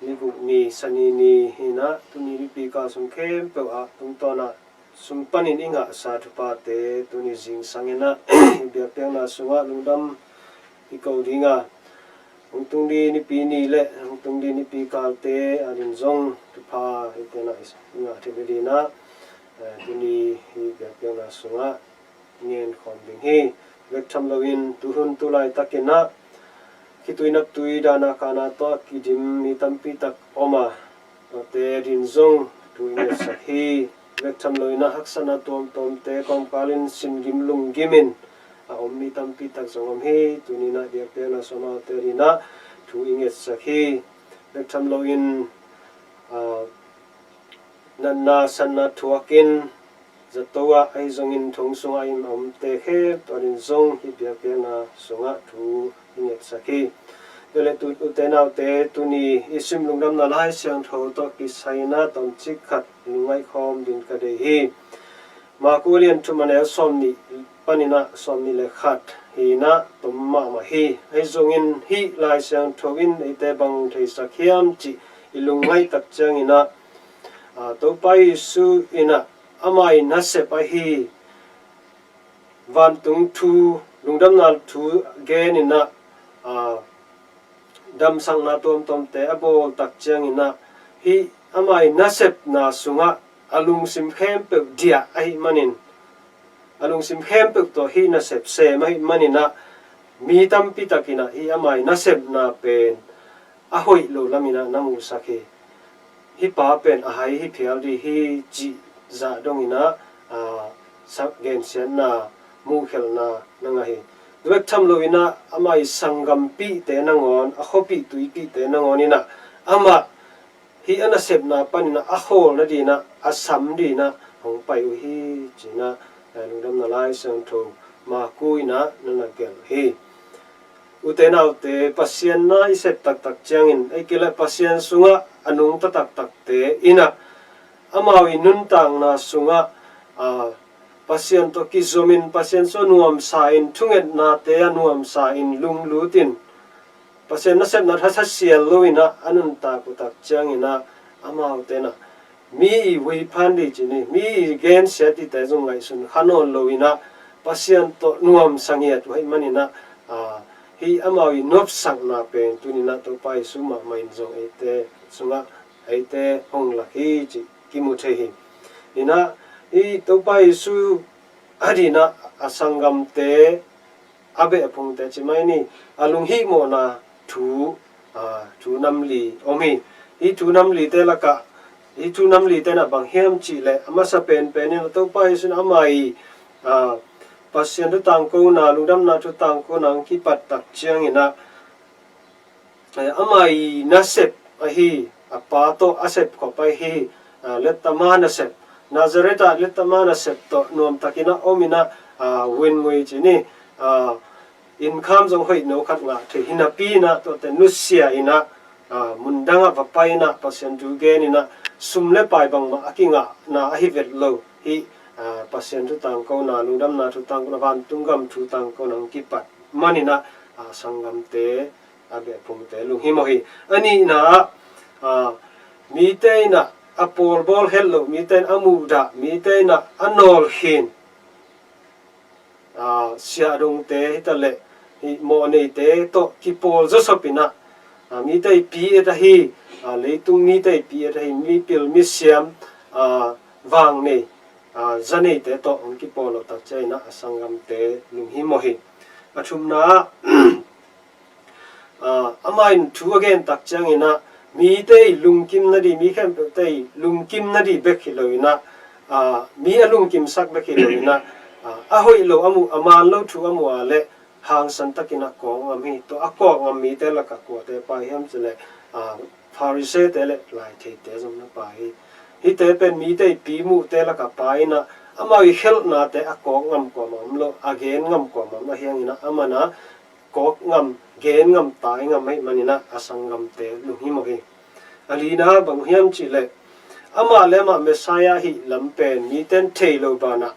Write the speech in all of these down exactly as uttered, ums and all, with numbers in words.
Ni guk ni, Sani ni hi-in ah, tuni nipi kal sung khempeuh ah tungtawn ah sung panin i ngahsa thuphate tuni zingsang in ah i biakpiakna sungah lungdam i ko ding a, hong tung ding nipi ni le hong tung ding nipi kalte adingin zong thupha eite in ah i ngah theih nadingin ah, eh, tuni i biakpiakna sungah ngen khawm ding hi. Bek tham loin tuhun tu laitakin ah khitui naptui, dahna khahna tawh a kidim mi tampi tak om a, tuate adingin zong thu i ngetsak hi. Bek tham loin ah haksatna tuamtuamte kawmkalin sin gim lung gim in a om mi tampi tak zong om hi. Tuni in ah biakpiakna sungah amaute adingin ah thu i ngetsak hi. Bek tham loin, ah, natna satna thuakin zato ah ahi zongin thong sungah a omte khempeuh adingin zong hih biakpiakna sungah thu i ngetsak hi. Tua leh tu, ute naute, tuni i sim Lungdamna Lai Siangtho tawh kisai in ah tomcik khat lungngaih khawm dingin ka deih hi. Marku a lian thum, a neu sawmnih panin ah sawmnih le khat hi-in ah tom mahmah hi. Ahi zongin hih Lai Siangtho in eite bang theisak hiam cih i lungngaih tak ciangin ah, ah, Topa Jesu in ah ama' nasep ahi vantung thu, lungdamna thu gen in ah, ah, damsakna tuamtuamte a bawl tak ciangin ah, hih ama' nasepna sungah a lungsim khempeuh diah ahih manin, a lungsim khempeuh tawh hih nasep sem ahih manin ah, mi tampi takin ah hih ama' nasepna pen a hoih lo lamin ah na musak hi. Hih pa pen a hai hi phial ding hi cih zah dongin ah, ah, sak gensiatna, muhkhelhna na ngah hi. Tua bek tham loin ah ama' sanggampihte nangawn, a khuapih tuipihte nangawn in ah amah hih a nasepna panin ah a khawl nadingin ah, a sam dingin ah hong pai uh hi, ci-in ah, eh, Lungdamna Lai Siangtho Marku in ah na na gelh hi. Ute naute, Pasian na i sep taktak ciangin, ahih kei leh Pasian sungah a nungta taktakte in ah, amau' nuntakna sungah, ah, Pasian tawh kizomin, Pasian sungah nuamsa-in, thungetnate ah nuamsa-in, lunglut in, Pasian nasepna thasasial loin ah a nuntak uh tak ciangin ah, amaute in ah mi i huiphan ding ci ni, mi i gensiat dingte zong ngaihsun kha nawn loin ah, Pasian tawh nuamsa ngiat uh ahih manin ah, ah, hih amau' nopsakna pen tuni-in ah Topa Jesu mahmah in zong eite sungah eite hong lak hi cih kimu thei hi. In ah, hih Topa Jesu adingin ah a sanggamte, a beh a phungte ci mai ni, a lunghihmawhna thu, ah, thu nam li om hi. Hih thu nam lite lakah, hih thu nam lite in ah bang hiam cih leh, a masa penpen in ah Topa Jesu in ama' ah, Pasian thu tangkona, lungdamna thu tangkona hong kipat tak ciangin ah, eh, ama' nasep ahi, a pa tawh a sepkhop ahi, ah, lettama nasep, Nazareth ah lettama nasep tawh nuamtakin ah om in ah, ah, vun ngui ci ni, ah, income zong hoih no khat ngah thei hi napi in ah, tuate nusia in ah, ah, mundang ah va pai in ah Pasian thu gen in ah, sum le pai bangmah a kingahna ahi vet lo, hih, ah, Pasian thu tangkona, lungdamna thu tangkona, vantung gam thu tangkona hong kipat manin ah, ah, sanggamte, a beh a phungte lunghimawh hi. A nihna ah, ah, mite in ah a pawlbawl het loh, mite in a muhdah, mite in ah a nawlkhin, ah, siahdongte hi ta leh, hih mawhneite tawh kipawl zawsop in ah, ah, mite i pi et ahi, ah, leitung mite i pi et ahi, mipil misiam, ah, vangnei, ah, zaneite tawh hong kipawl loh tak ciangin ah a sanggamte lunghimawh hi. A thumna ah, ah, amah in thu a gen tak ciangin ah, mite i lungkim nading, mi khempeuhte i lungkim nading bek hi loin ah, ah, mi a lungkimsak bek hi loin ah, ah, a hoih lo a muh, a man lo thu a muh a leh hangsan takin a kawk ngam hi. Tua a kawk ngam mite lakah kuate pai hiam cih leh, ah, Pharisee-te le laitheite zong na pai hi. Hihte pen mite i pi muhte lakah pai in ah, amau' khelhnate a kawk ngam kuamah om lo, a gen ngam kuamah om lo, ahi hangin ah aman ah kawk ngam, gen ngam, tai ngam ahih manin ah a sanggamte lunghimawh hi. A lina bang hiam cih leh, amah le amah Messiah ahih lam pen mite in thei lo banah,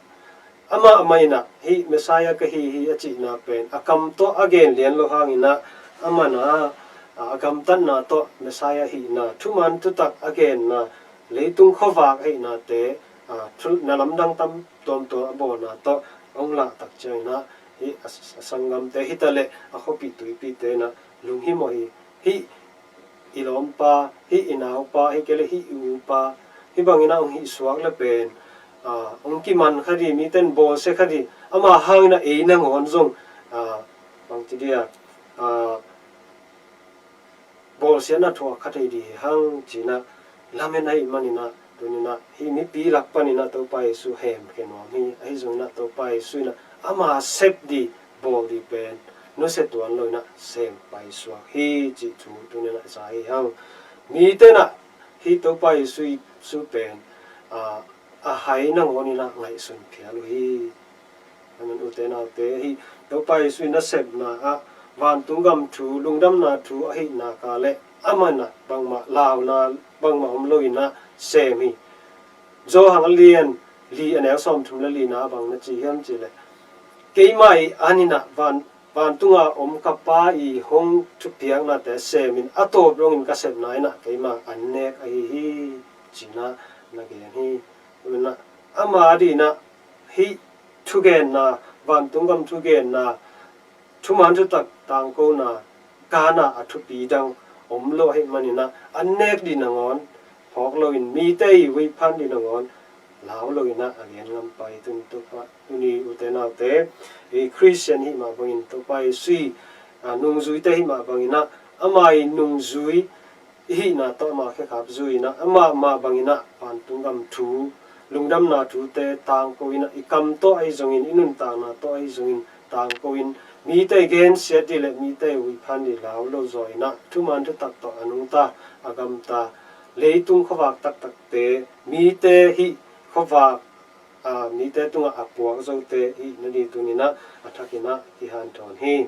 amah mah in ah hih Messiah ka hi hi a cihna pen a kam tawh a gen lian lo hangin ah, aman ah a, a gamtatna tawh Messiah hihna, thuman thutak a genna, leitung khuavak a hihnate, a, thu, na lamdang tam tuamtuam a bawlna tawh hong lah tak ciangin ah, hih a, a sanggamte hi ta leh a khuapih tuipihte in ah lunghimawh hi. Hih i lawmpa, hih i naupa, hih kei leh hih i upa, hih bangin ah hong hih suak leh pen, a, hong kiman kha ding, mite in bawlsia kha ding, ama hangin ah ei nangawn zong, a, bangci dia, a, bawlsiatna thuak kha thei ding hi hang ci-in ah lamen ahih manin ah, tuni-in ah hih mipi lak panin ah Topa Jesu hemkhia nuam hi. Ahi zongin ah Topa Jesu in ah ama sep ding, bawl ding pen nusia tuan loin ah sem paisuak hi cih thu tuni-in ah za hi hang. Mite in ah hih Topa Jesu, Jesu pen, a, a hai nangawnin ah ngaihsun phial uh hi. Amen. Ute naute, hih Topa Jesu i nasepna ah vantung gam thu, lungdamna thu ahih nak leh aman ah bangmah launa bangmah om loin ah sem hi. Johan a lian li, a neu sawmthum le lina ah bang na ci hiam cih leh, keimah i anin ah van, vantunga om ka Pa i hong thupiaknate semin a tawp dongin ka sepna in ah keima an nek ahi hi, ci-in ah na gen hi. Tua in ah ama adingin ah hih thugenna, vantung gam thugenna, thuman thutak tangkona, ganna a thupi dang om lo ahih manin ah an nek ding nangawn phawk loin, mite i huihphan ding nangawn lau loin ah a gen ngam pah hi. Tuni, Topa, tuni ute naute, i Khristian hih mah bangin, Topa Jesu i, a, nungzuite hih mah bangin ah ama i nungzui i hihna tawh ama khekhap zui-in ah, amah mah bangin ah vantung gam thu, lungdamna thute tangko-in ah, i kam tawh ahi zongin, i nuntakna tawh ahi zongin tangko-in, mite i gensiat ding le mite i huihphan ding lau lo zaw-in ah, thuman thutak tawh a nungta, a gamta, leitung khuavak taktakte, mite hih khuavak, a, mite tungah a puak zote hih nading tuni-in ah a thakin ah kihanthawn hi.